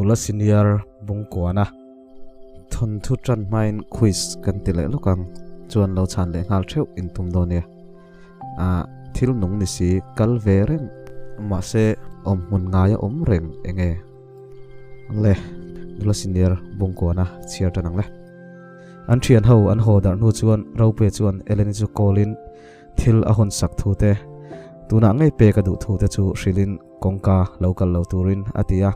Nula senior Bungkuana thawnthu tan hmain quiz kan ti leh lawk ang chuan lo chhan leh nghal theuh in tum dawn nia. Ah thil nung ni si kal ve reng mahse awm hmun ngaia awm reng eng nge? Le nula senior Bungkuana chhiar tan ang le. An thian ho an haw darh hnu chuan Rope chuan Eleni chu call in thil a hawn sak thu te tunah ngei pek a duh thu te chu hrilhin Kawngka lo kal lo turin a ti a,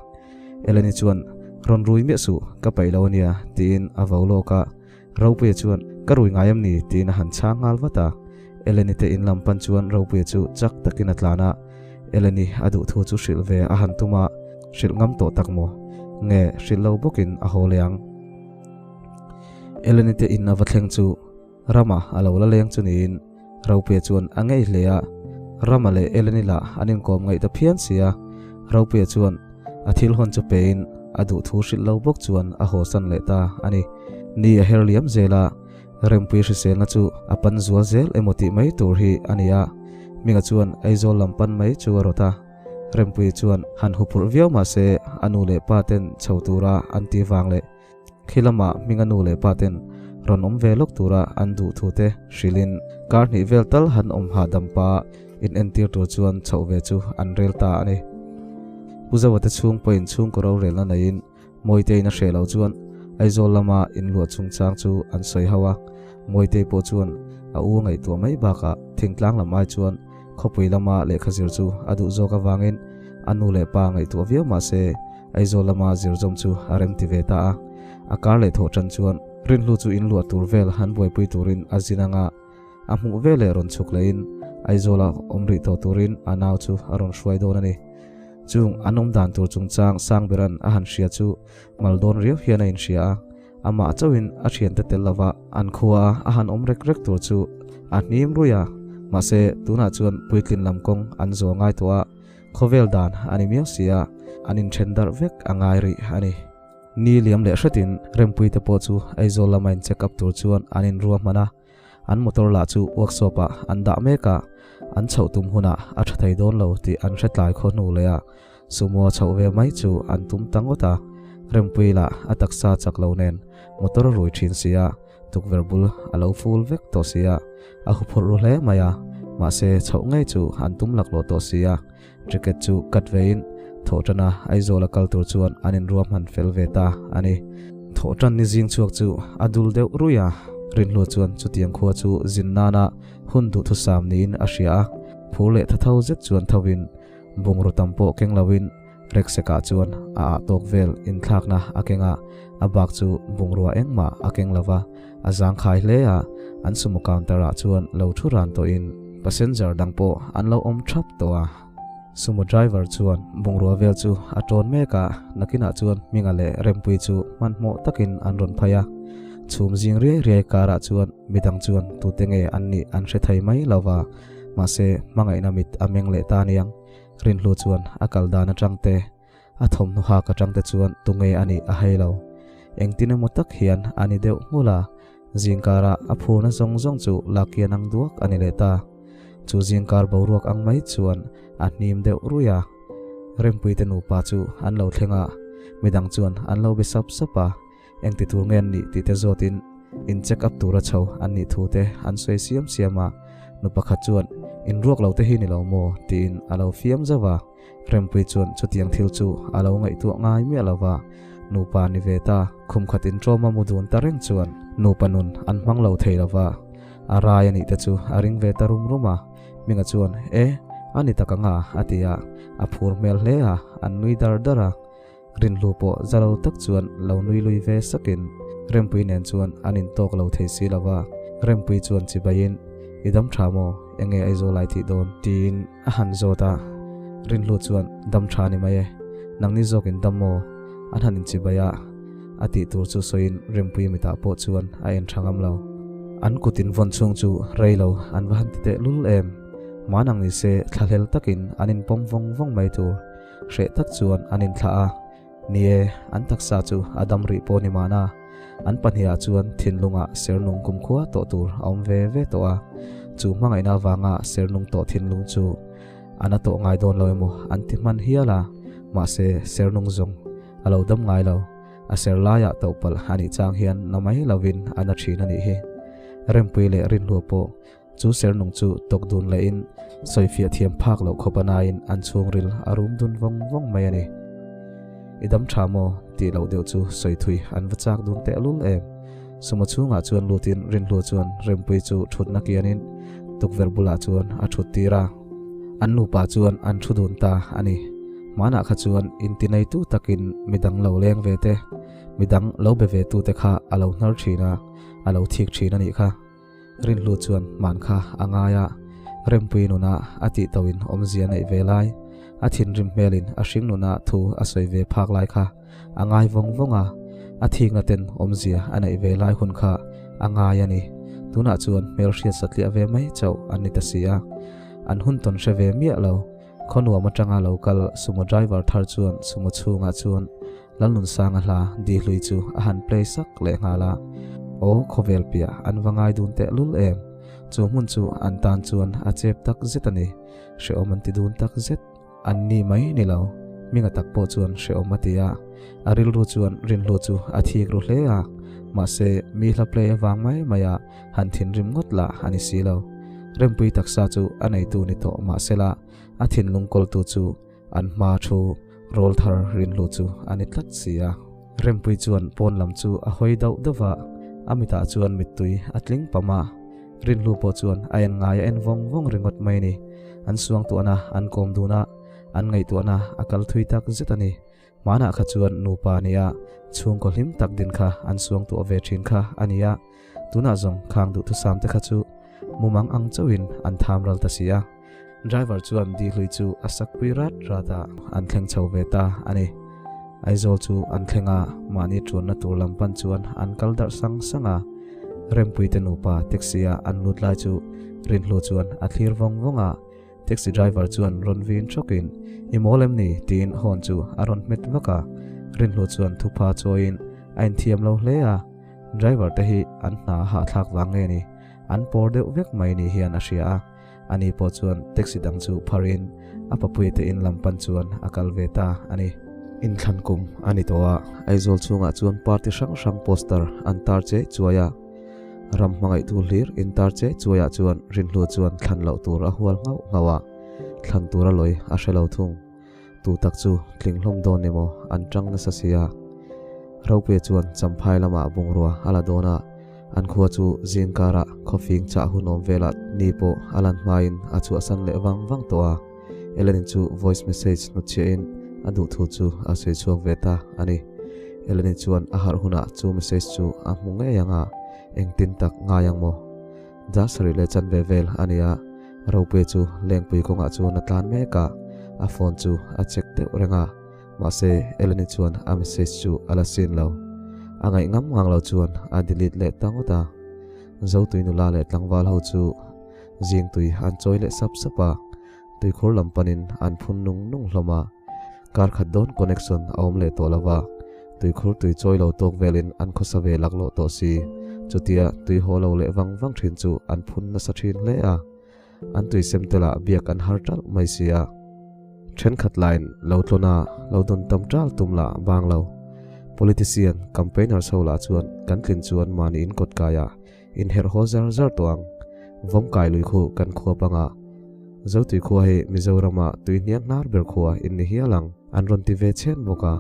Eleni chuan, Rawn rui miah suh, ka paih lo ania, tiin a vo lawk a. Ropuia chuan, Ka rui ngai em ni? tiin a han chhang nghal vat a. Eleni te in lam pan chuan Ropuia chu chak takin a tlan a, Eleni a duh thu chu hrilh ve a han tum a, hrilh ngam tawh tak maw? Nge hrilh lo bawkin a haw leh ang? Eleni te in a va thleng chu Rama a lo la leng chu niin Ropuia chuan a ngei hle a, Rama leh Eleni lah an inkawm ngaih ta phian si a, Ropuia chuan a thil hawn chu pein a duh thu hrilh lo bawk chuan a hawsan leh ta a ni. Ni a her liam zel a, Rempui hriselna chu a pan zual zel emaw tih mai tur hi a ni a, Hminga chuan Aizawl lam pan mai chu a rawt a, Rempui chuan han huphurh viau mah se a nu leh pa ten chho tura an ti vang leh Khi lamah hminga nu leh pa ten rawn awm ve lawk tura an duh thu te hrilhin kar hnih vel tal han awm hahdam pa in entir tur chuan chhoh ve chu an rel ta a ni. Pu Zoa te chhung pawhin chhungkaw rorelna neiin Mawitein a hreh loh chuan Aizawl lama inluah chungchang chu an sawi ho a, Mawitei pawh chuan a u a ngaihtuah mai bakah thingtlang lam ai chuan khawpui lama lehkha zir chu a duh zawk avangin a nu leh pa ngaihtuah viau mah se Aizawl lama zirzawm chu a rem ti ve ta a, a kar leh thawh tan chuan Rinhlu chu in luah tur vel han buaipui turin a zin anga a hmuh veleh rawn chhuk lehin Aizawla awm rih tawh turin a nau chu a rawn hruai dawn a ni. Chung an awm dan tur chungchang Sangberan a han hria chu mal dawn riau hian a inhria a, amah chauhin a thiante tel lova an khua a han awm rek rek tur chu a hnim ruih a, mahse tunah chuan puitlin lam kawng an zawl ngai tawh a, Khawvel dan a ni miau si a, an inthen darh vek a ngai rih a ni. Ni liam leh hretin Rempuii te pawh chu Aizawl lama in check up tur chuan an inrua hman a, an motor lah chu workshop ah an dah mek a, an chhoh tum hunah a tha thei dawn lo tih an hre tlai khaw hnu leh a, sumo chhoh ve mai chu an tum ta ngawt a, Rempuii lah a taksa chak lo nen motor a rui thin si a, Tukverh bul a lo ful vek tawh si a, a huphurh ru hle mai a, mahse chhoh ngei chu an tum laklawh tawh si a, ticket chu cut vein Thawhṭana Aizawl a kal tur chuan an inruahman fel ve ta a ni. Thawhṭan ni zing chhuak chu a dul deuh ruih a, Rinhlua chuan chutiang khua chu zin nana hun duhthusam niin a hria a, phur leh tha tho zet chuan thovin bungraw tam pawh keng loin Reksekah chuan a ah tawk vel inthlakna a keng a, a bak chu bungrua engmah a keng lo va, a zangkhai hle a, an sumo counter ah chuan lo thu ran tawhin passenger dang pawh an lo awm thap tawh a. Sumo driver chuan bungrua vel chu a tawn mek a, nakinah chuan Hminga leh Rempuii chu hmanhmawh takin an rawn phai a, chhum zing riai riai karah chuan midang chuan tute nge an nih an hre thei mai lo va, mahse hmangaihna mit a meng leh ta aniang. Rinhlu chuan a kal dan atang te, a thawmhnaw hak atang te chuan tunge a nih a hei lo. Engtin emaw tak hian a ni deuh nghulh a, zingkara a phurna zawng zawng chu lakian ang duak a ni leh ta. Chu zingkar boruak ang mai chuan a hnim deuh ruih a. Rempuite nupa chu an lo thleng a, midang chuan an lo be sap sap a, engti tur nge an nih tih te zawtin in check up tura chho an nih thu te an sawi siam siam a, nu pakhat chuan in ruak lo te hi ni lo maw tiin a lo fiam zauh a, Rempuii chuan chutiang thil chu a lo ngaihtuah ngai miah lo va, nupa ni ve ta, khum khat in ṭawma mu dun ta reng chuan nupa nun an hmang lo thei lo va, a rai a nih te chu a ring ve ta rum rum a, Hminga chuan e, a ni tak ang a a ti a, a phur hmel hle a, an nui dar dar a. Rinhlu pawh za lo tak chuan lo nui lui ve sakin Rempuii nen chuan an intawk lo thei si lo va, Rempuii chuan chibaiin, I dam tha maw? Enge Aizawl ai tih dawn? Tiin a han zawt a, Rinhlu chuan, Dam tha ni mai e, nangni zawkin dam maw? An han inchibai a, a tih tur chu sawiin Rempuii mitah pawh chuan a en tha ngam lo. An kut invawn chhung chu rei lo an va han ti teh lul em? Manang ni se thlahlel takin an inpawm vawng vawng mai tur. Hreh tak chuan an inthlah a, ni e, an taksa chu a dam rih pawh ni mahna, an pahnihah chuan thinlungah sernung kumkhua tawh tur a awm ve ve tawh a, chu hmangaihna avanga sernung tawh thinlung chu a na tawh ngai dawn lo emaw an ti hman hial a, mahse sernung zawng. A lo dam ngai lo. A ser laiah toh palh a nih chang hian na mai lovin a na thin a nih hi. Rempui leh Rinhlua pawh chu ser nung chu tawk dun lehin sawifiah thiam phak loh khawp a nain an chhungril a rum dun vawng vawng mai a ni. I dam tha maw? tih loh deuh chu sawi thui an va chak dun tehlul em. Sumo chhungah chuan lutin Rinhlua chuan Rempui chu thutna kianin tukverh bulah chuan a thut tir a. An nupa chuan an thu dun ta a ni. Hmanah kha chuan intineitu takin midang lo leng ve te, midang lo be ve tute kha a lo hnar thin a, a lo thik thin a nih kha. Rinhlu chuan hman kha a ngai a, Rempui nuna a tih toin awmzia neih ve lai, a thinrim hmelin a hring nuna thu a sawi ve phak lai kha a ngai vawng vawng a, a thikna ten awmzia a neih ve lai hun kha a ngai a ni. Tunah chuan hmelhriat satliah ve mai chauh an ni ta si a, an hun tawn hre ve miah lo. Khawnuam atanga lo kal sumo driver thar chuan sumo chhungah chuan Lalnunsanga hla Dihlui chu a han play sak leh nghal a, Aw khawvel piah an va ngai dun teh lul em? Chu hmun chu an tan chuan a chep tak zet a ni, hrehawm an ti dun tak zet. An ni mai ni lo, Hminga tak pawh chuan hrehawm a ti a, a rilru chuan rinhlu chu a thik ru hle a, mahse mi hla play avang mai maia han thinrim ngawt lah a ni si lo. Rempui taksa chu a neitu ni tawh mahsela a thinlung kawltu chu An hma thu rawl thar rinhlu chu a ni tlat si a. Rempui chuan pawn lam chu a hawi dauh dauh a, a mitah chuan mittui a tling pam a. Rinhlu pawh chuan a en ngai a en vawng vawng ringawt mai a ni. An suangtuahna an kawm dun a, an ngaihtuahna a kal thui tak zet a ni. Hmanah kha chuan nupa nia chhungkaw hlim tak din kha an suangtuah ve thin kha a ni a, tunah zawng khang duhthusam te kha chu mumang ang chauhin an tham ral ta si a. Driver chuan Dihlui chu a sakpui rat rat a, an thleng chho ve ta a ni. Aizawl chu an thleng a, mahni ṭuanna tur lam pan chuan an kal darh sang sang a. Rempuite nupa taxi a an lut lai chu Rinhlu chuan a thlir vawng vawng a, taxi driver chuan rawn vin ṭhawkin, I mawl em ni? tiin horn chu a rawn hmet vak a. Rinhlu chuan thupha chawiin a inthiam lo hle a, driver te hi an hna hahthlak vang nge ni, an pawr deuh vek mai ni hian a hria a. Ani pawh chuan taxi dang chu pharin a papuia te in lam pan chuan a kal ve ta a ni. Inthlan kum a ni tawh a, Aizawl chhungah chuan party hrang hrang poster an tar che chuai a. Ram hmangaihtu hlir intar che chuaiah chuan Rinhlu chuan thlan loh tur a hual nghauh nghauh a, thlan tur a lawi a hre lo thung. Tu tak chu tling hlawm dawn emaw an tang nasa si a. Ropuia chuan Champhai lamah bungrua a la dawn a, an khua chu zing karah khawfing chah hun awm velah ni pawh a lan hmain a chhuahsan leh vang vang tawh a. Ellen chu voice message hnutchhiahin a duh thu chu a sawi chhuak ve ta a ni. Ellen chuan a harh hunah chu message chu a hmu ngei ang a, engtin tak ngai ang maw? Jasari leh chanve vel a ni a, Ropuia chu lengpui kawngah chuan a tlan mek a, a phone chu a check deuh reng a, mahse Eleni chuan a message chu a la sin lo. A ngaih ngam ngang lo chuan a delete leh ta ngawt a. Zotui nula leh tlangval ho chu zing tui an chawi leh sap sap a, tuikhur lam panin an phun nung nung hlawm a. Kar khat dawn connection a awm leh tawh lo va, tuikhur tui chawi lo tawk velin an khawsa ve laklawh tawh si. Chutia tui haw lo leh vang vang thin chu an phun nasa thin hle a, an tui sem te lah biak an har ṭalh mai si a. Thenkhat lain lo tlawn a, lo dawn tam ṭal tum lah bang lo. Politician, campaigners ho lah chuan kan tlin chuan mahni in kawt kaiah Inherh haw zar zar tawh ang. Vawmkai lui khu kan khua panga. Zotui khua hi Mizorama tui hniang hnar ber khua in ni hial ang. An rawn ti ve chhen bawk a.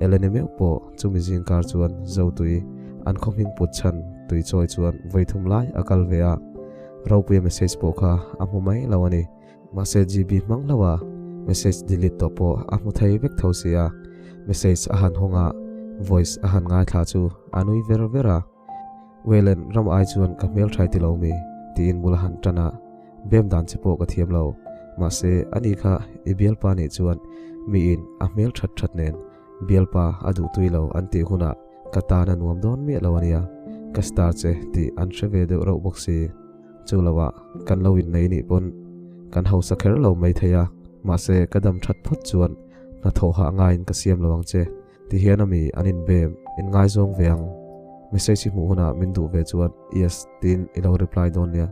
Eleni meuh pawh chumi zingkar chuan Zotui an khaw hming put chhan tui chawi chuan vawi thum lai a kal ve a. Ropuia message pawh kha a hmu mai lo a ni. Mahse GB hmang lo a, message delete tawh pawh a hmu thei vek tho si a. Message a han hawng a, voice a han ngaithla chu a nui ver ver a. Wayland ram ai chuan ka hmel thai ti lo mi? tiin bula han tan a, bem dan che pawh ka thiam lo. Mahse, ani kha i bialpa nih chuan miin a hmel that that nen bialpa a duh tui lo an tih hunah ka tan a nuam dawn miah lo ania, ka star che tih an hre ve deuh reuh bawk si. Chu loah kan lo innei nih pawn kan hausa kher lo mai thei a, mahse ka dam that phawt chuan hnathawh hah ngaiin ka siam lo ang che. Ti hian ami an inbem, in ngaizawng ve ang. Message hi hmuh hunah min duh ve chuan yes tiin i lo reply dawn nia.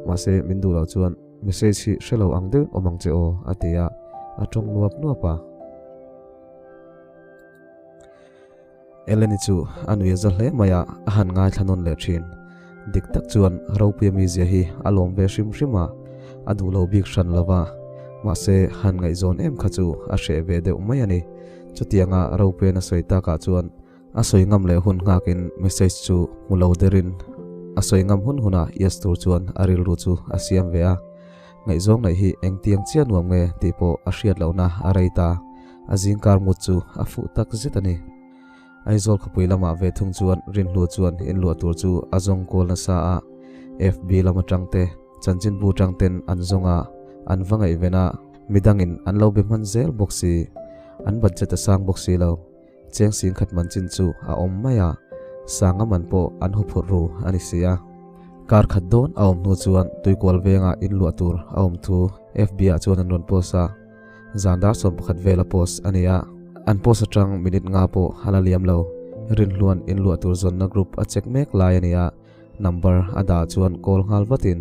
Mahse min duh loh chuan message hi hre lo ang deuhin awm ang che aw a ti a, a tawng nuap nuap a. Eleni chu a nui a za hle mai a, a han ngaithla nawn leh thin. Dik tak chuan Ropuia mizia hi a lawm ve hrim hrim a, a duh lo bik hran lo va, mahse han ngaihzawn em kha chu a hreh ve deuh mai a ni. Chutianga Ropuia'n a sawi takah chuan a sawi ngam leh hun nghakin message chu hmu lo derin a sawi ngam hun hunah yes tur chuan a rilru chu a siam ve a. Ngaihzawng neih hi engtiang chiah nuam nge tih pawh a hriat lohna a rei ta, a zingkar mut chu a fuh tak zet a ni. Aizawl khawpui lamah ve thung chuan Rinhlu chuan inluah tur chu a zawng kual nasa a, FB lam atang te, chanchinbu tang ten an zawng a, an va ngaihven a, midangin an lo be hman zel bawk si, an budget a sang bawk si lo. Cheng sing khat man chin chu a awm mai a, sanga man pawh an huphurh ru a ni si a. Kar khat dawn a awm hnu chuan Tuikual vengah inluah tur a awm thu FB ah chuan an rawn post a, zan dar 11 vela post a ni a, an post atang minute nga pawh a la liam lo. Rinhluan inluah tur zawnna group a check mek lai a ni a, number a dah chuan call nghal vatin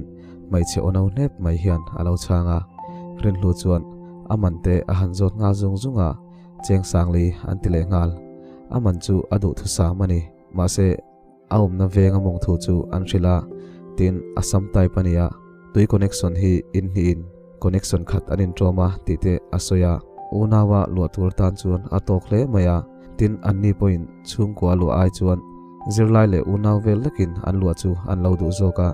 hmeichhe aw no hnep mai hian a lo chhang a. Rinhlu chuan a man te a han zawt nghal zung zung a. Cheng Sangli an ti leh nghal. A man chu a duhthusam a ni. Mahse, a awmna veng a mawng thu chu an hrilh a, tin, a sam type a ni a, tui connection hi in hnihin connection khat an inṭawm a tih te a sawi a. Unaua luah tur tan chuan a tawk hle mai a, tin, anni pawhin chhungkua luah ai chuan zirlai leh unau vel lekin an luah chu an lo duh zawk a.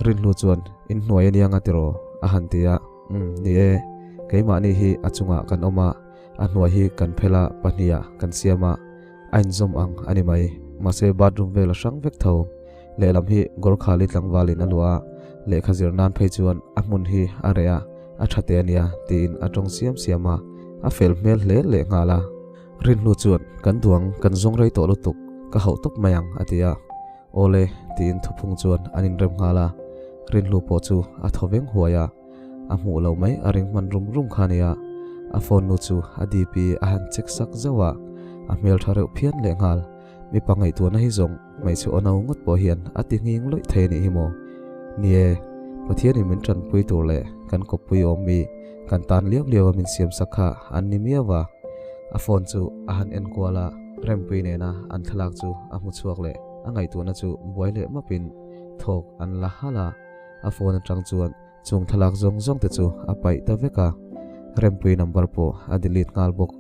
Rinhlu chuan, In hnuai a niang a tiraw? a han ti a. Umm, ni e. Keimahni hi a chungah kan awm a, a hnuai hi kan phel a, pahniha kan siam a, a inzawm ang a ni mai. Mahse, bathroom vel a hrang vek tho. Lehlam hi Gorkhali tlangvalin a luah a, lehkha zir nan phei chuan a hmun hi a reh a, a tha teh a nia, tiin a tawng siam siam a, a fel hmel hle lehnghal a. Rinhlu chuan, Kan duang, kan zawng rei tawh lutuk, ka hauh tawp mai ang, a ti a. Awle, tiin thuphung chuan an inrem nghal a, Rinhlu pawh chu a thaw veng huai a, a hmuh loh mai a ring hman rum rum kha nia. A phone nu chu a DP a han check sak zauh a, a hmel tha reuh phian leh nghal. Mipa ngaihtuahna hi zawng hmeichhe aw no ngawt pawh hian a ti nghing lawih thei a nih hi maw? Ni e, Pathianin min tanpui tur leh kan kawppui awm mi kan tan liau liau a min siam sak kha an ni miau a. A phone chu a han en kual a, Rempui nena an thlalak chu a hmu chhuak leh a ngaihtuahna chu buai leh mapin thawk an la halh a, a phone atang chuan chung thlalak zawng zawng te chu a paih ta vek a, Rempui number pawh a delete nghal bawk.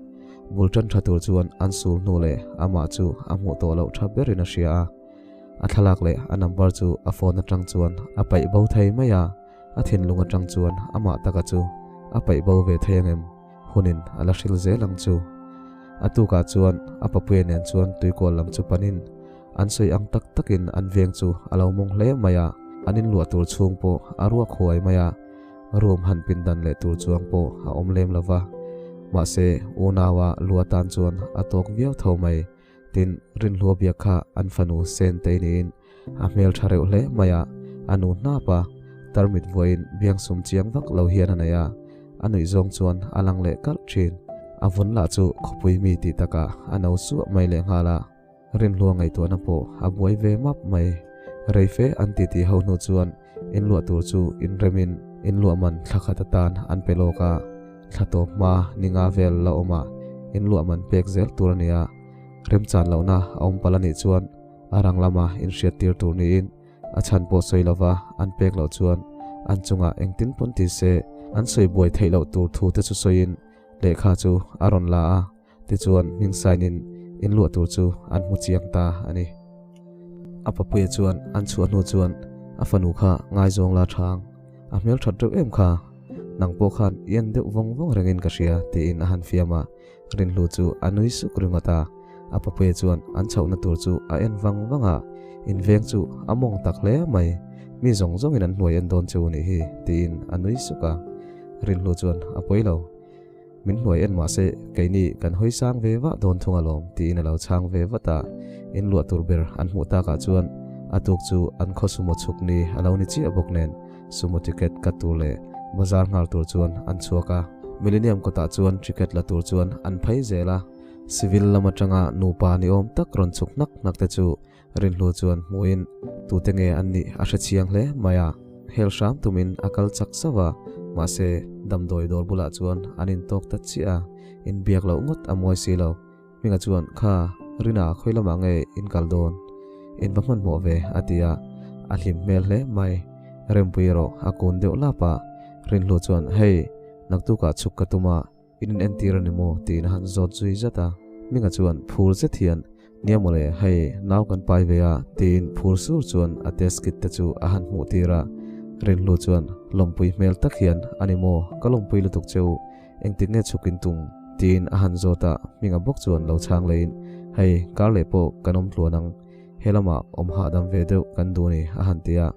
Bul tan tha tur chuan an sul hnu leh amah chu a hmuh tawh loh tha berin a hria a, a thlalak leh a number chu a phone atang chuan a paih bo thei mai a, a thinlung atang chuan amah taka chu a paih bo ve thei angem? Hunin a la hril zel ang chu. A tukah chuan a papuia nen chuan tuikawl lam chu panin an sawi ang tak takin an veng chu a lo mawng hle mai a, an inluah tur chhung pawh a ruak huai mai a, room han pindan leh tur chuang pawh a awm lem lo va. Mahse, unaua lu atan chuan a tawk viau tho mai. Tin, Rinhlua biak kha an fanu Sentei niin A hmel tha reuh hle mai a, a nu hnap a, tarmit vuain biang sum chiang vak lo hian a nei a, a nuih zawng chuan a lang leh kalh thin. A vun lah chu khawpui mi tih takah a no suah mai lehnghal a, Rinhlua ngaihtuahna pawh a buai ve map mai. Reife an titi ho hnu chuan inluah tur chu inremin inluah man thla khat atan an pe lawk a, thla tawp hma ni nga vel la awmah inluah man pek zel tur a ni a, remchan lohna a awm palh a nih chuan A rang lama inhriat tir tur niin a chhan pawh sawi lova an pek loh chuan an chungah engtin pawn ti se an sawi buai theih loh tur thu te chu sawiin lehkha chu a rawn la a, tichuan hming sign-in inluah tur chu an hmu chiang ta a ni. A papuia chuan an chhuah hnu chuan a fanu kha ngaizawng la thang, a hmel that reuh em kha, nang pawh khan i en deuh vawng vawng rengin ka hria tiin a han fiam a, Rinhlu chu a nui suk ringawt a, a papuia chuan an chhohna tur chu a en vang vang a, In veng chu a mawng tak hle mai, mi zawng zawngin an hnuai en dawn che u nih hi, tiin a nui suk a. Rinhlu chuan a pawi lo, Min hnuai en mahse keini kan hawi sang ve vah dawn thung alawm, tiin a lo chhang ve vat a. In luah tur ber an hmuh takah chuan a tuk chu an khaw sumo chhuk ni a lo ni chiah bawk nen, Sumo ticket cut tur leh bazar nghal tur chuan an chhuak a. Millennium kawtah chuan ticket la tur chuan an phei zel a. Civil lam atanga nupa ni awm tak rawn chhuk hnak hnak te chu Rinhlu chuan hmuhin tute nge an nih a hre chiang hle mai a. Hel hram tumin a kal chak zauh a, mahse damdawi dawr bulah chuan an intawk ta chiah a, inbiak loh ngawt a mawi si lo. Hminga chuan, Kha. Rina khawi lamah nge in kal dawn? In va hmanhmawh ve, a ti a, a hlim hmel hle mai. Rempui erawh a kun deuh lap a, Rinhlu chuan, Hei, naktukah chhuk ka tum a, in in entir a ni maw? tiin a han zawt zui zat a. Hminga chuan phur zet hian, Nia mawle, hei, nau kan pai ve a, tiin phur sur chuan a test kit te chu a han hmuh tir a. Rinhlu chuan lawmpui hmel tak hian, A ni maw, ka lawmpui lutuk che u, Engtik nge chhuk in tum? tiin a han zawt a, Hminga bawk chuan lo chhang leiin, Hei, kar leh pawh kan awm tluan ang, he lamah awm hahdam ve deuh kan duh a ni, a han ti a.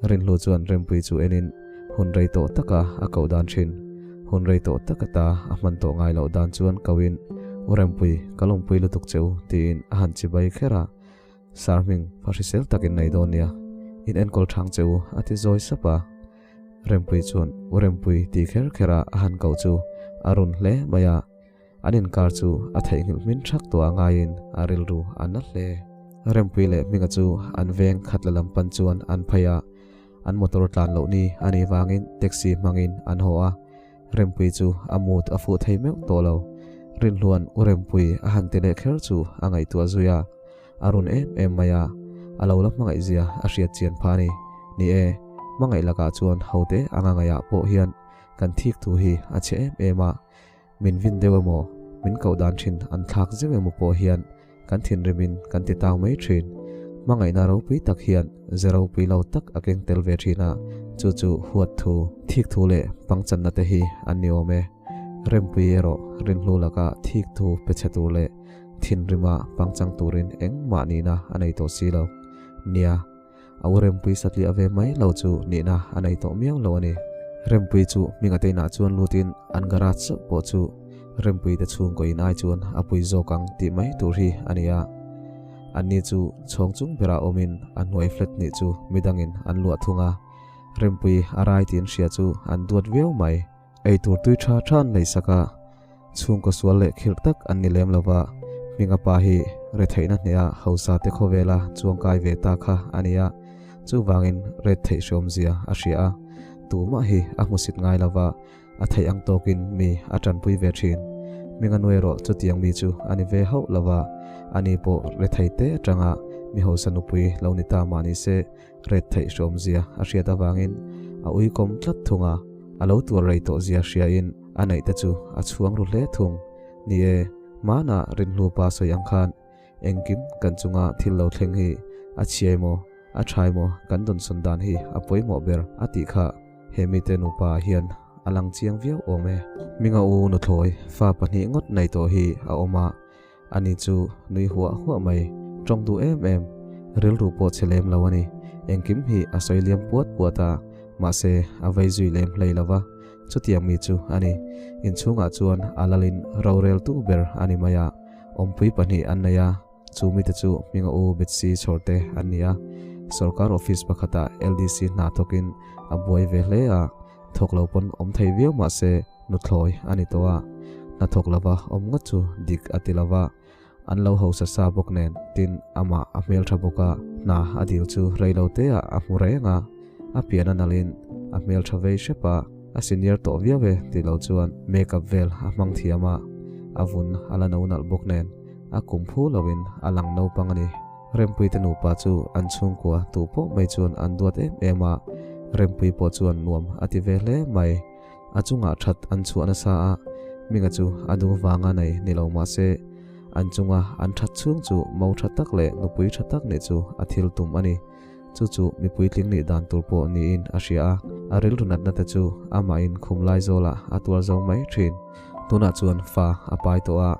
Rinhlu chuan Rempui chu enin hun rei tawh taka a koh dan thin. Hun rei tawh tak ata a hman tawh ngai loh dan chuan koin, U Rempui, ka lawmpui lutuk che u, tiin a han chibai kher a. Sir Hming, fa hrisel takin nei dawn nia, in enkawl thang che u, a ti zawi sap a. Rempui chuan U Rempui ti kher kher a a han koh chu a run hle mai a, an inkar chu a theihnghilh hmin thak tawh a ngaiin a rilru a na hle. Rempui leh Hminga chu an veng khat la lam pan chuan an phei a, an motor tlan loh ni a nih vangin taxi hmangin an haw a, Rempui chu a mut a fuh thei meuh tawh lo. Rinhluan U Rempui a han ti leh kher chu a ngaihtuah zui a. A run em em mai a, a lo la hmangaih zia a hriat chian pha a ni. Ni e, hmangaih lakah chuan hote anga ngaihah pawh hian kan thik thu hi a chhe em em a, min vin deuh emaw, min koh dan thin an thlak zeuh emaw pawh hian kan thinrimin kan ti tau mai thin. Hmangaihna ropui tak hian ze ropui lo tak a keng tel ve thin a, chu chu huat thu, thik thu leh pangchanna te hi an ni awm e. Rempui erawh rinhlu laka thik thu pe chhe tur leh Thinrima pangchang turin engmah nihna a nei tawh si lo. Nia, a u Rempui satliah ve mai lo chu nihna a nei tawh miau lo a ni. Rempui chu hminga te inah chuan lutin an garage chauh pawh chu Rempui te chhungkaw in ai chuan a pui zawk ang tih mai tur hi a ni a. Anni chu chhawng chung berah awmin a hnuai flat hnih chu midangin an luah thung a. Rempui a rai tih an hria chu an duat viau mai. Eitur tui tha tha an nei sak a, chhungkaw sual leh khirh tak an ni lem lo va, Hminga pa hi retheihna hneha hausa te khawvela chuangkai ve ta kha a ni a, chuvangin ret theih hreawmzia a hria a, tumah hi a hmusit ngai lo va, a theih ang tawkin mi a tanpui ve thin. Hminga nu erawh chutiang mi chu a ni ve hauh lo va, ani pawh rethei te atanga mi hausa nupui lo ni ta mah ni se, Ret theih hrawmzia a hriat avangin a uikawm tlat thung a, a lo tuar rei tawh zia hriain a neih te chu a chhuang ru hle thung. Ni e, hmanah Rinhlu pa sawi ang khan engkim kan chunga thil lo thleng hi a chhia emaw a tha emaw kan dawnsawn dan hi a pawimawh ber a tih kha he mite nupa ah hian a lang chiang viau awm e. Hminga u nuthlawi fa pahnih ngawt nei tawh hi a awm a, Ani chu nui huah huah mai, tawng duh em em, rilru pawh chhe lem lo a ni. Engkim hi a sawi liam puat puat a, mahse a vei zui lem hlei lo va, chutiang mi chu a ni. Inchhungah chuan a lalin roreltu ber a ni mai a, awmpui pahnih an nei a, chu mite chu Hminga u Betsy chhawrte an ni a. Sorkar office pakhatah LDC hna thawkin a buai ve hle a, thawk lo pawn awm thei viau mahse nuthlawi a ni tawh a, hnathawk lova awm ngawt chu dik a ti lova, an lo hausa sa bawk nen tin amah a hmeltha bawk a, hna a dil chu rei lo te ah a hmu reng a, a pian a nalhin a hmeltha vei hrep a, a senior tawh viau e ti lo chuan makeup vel a hmang thiam a, a vun a la no nalh bawk nen a kum phu loin a lang naupang a ni. Rempuite nupa chu an chhungkua tu pawh mai chuan an duat em em a, Rempui pawh chuan nuam a ti ve hle mai. A chungah that an chhuah nasa a, Hminga chu a duh vanga nei ni lo mah se, an chunga an that chhung chu mo tha tak leh nupui tha tak nih chu a thil tum a ni. Chu chu mipui tling nih dan tur pawh niin a hria a, a rilru natna te chu amahin khum lai zawlah a tuar zo mai thin. Tunah chuan fa a pai tawh a,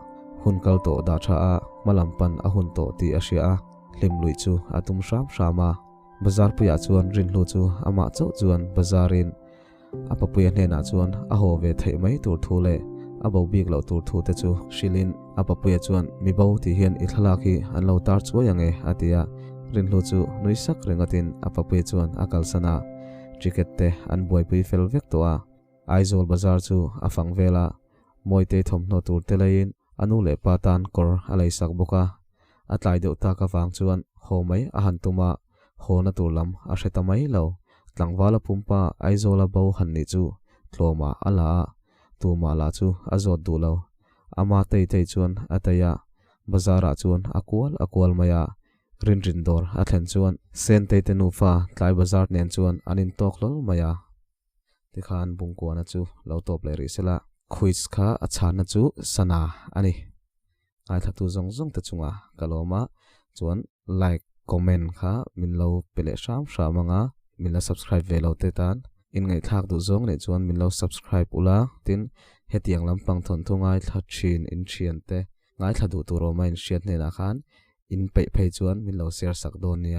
hun kal tawh dah tha a, hma lam pan a hun tawh tih a hria a, hlim luih chu a tum hram hram a. Bazar puiah chuan Rinhlu chu amah chauh chuan bazarin A papuia hnenah chuan a haw ve theih mai tur thu leh a bo bik loh tur thu te chu hrilhin a papuia chuan mi bo tih hian i thlalak hi an lo tar chuai ang e a ti a, Rinhlu chu nui sak ringawtin a papuia chuan a kalsan a, ticket te an buaipui fel vek tawh a, Aizawl bazar chu a fang vel a, Mawitei thawmhnaw tur te leiin a nu leh pa tan kawr a leisak bawk a, a tlai deuh tak avang chuan haw mai a han tum a, Hawna tur lam a hre ta mai lo. Tlangvala pumpa Aizawla bo han nih chu tlawmah a la a, tumah lah chu a zawt duh lo. Ama tei tei chuan a tei a. Bazar ah chuan a kual a kual mai a, Rinrin dawr a thlen chuan Sentei te nufa tlai bazar nen chuan an intawk hlawl mai a. Tikhan Bungkuana chu lo tawp leh rih sela, quiz kha a chhanna chu sana a ni. Ngaithlatu zawng zawng te chunga ka lawm a, chuan like, comment kha min lo pe leh hram hram ang a, min la subscribe ve lo te tan in ngaihthlak duh zawng leh chuan min lo subscribe ula, tin hetiang lampang thawnthu ngaithla thin in thian te ngaithla duh tur awma in hriat hnenah khan in peih phei chuan min lo share sak dawn nia.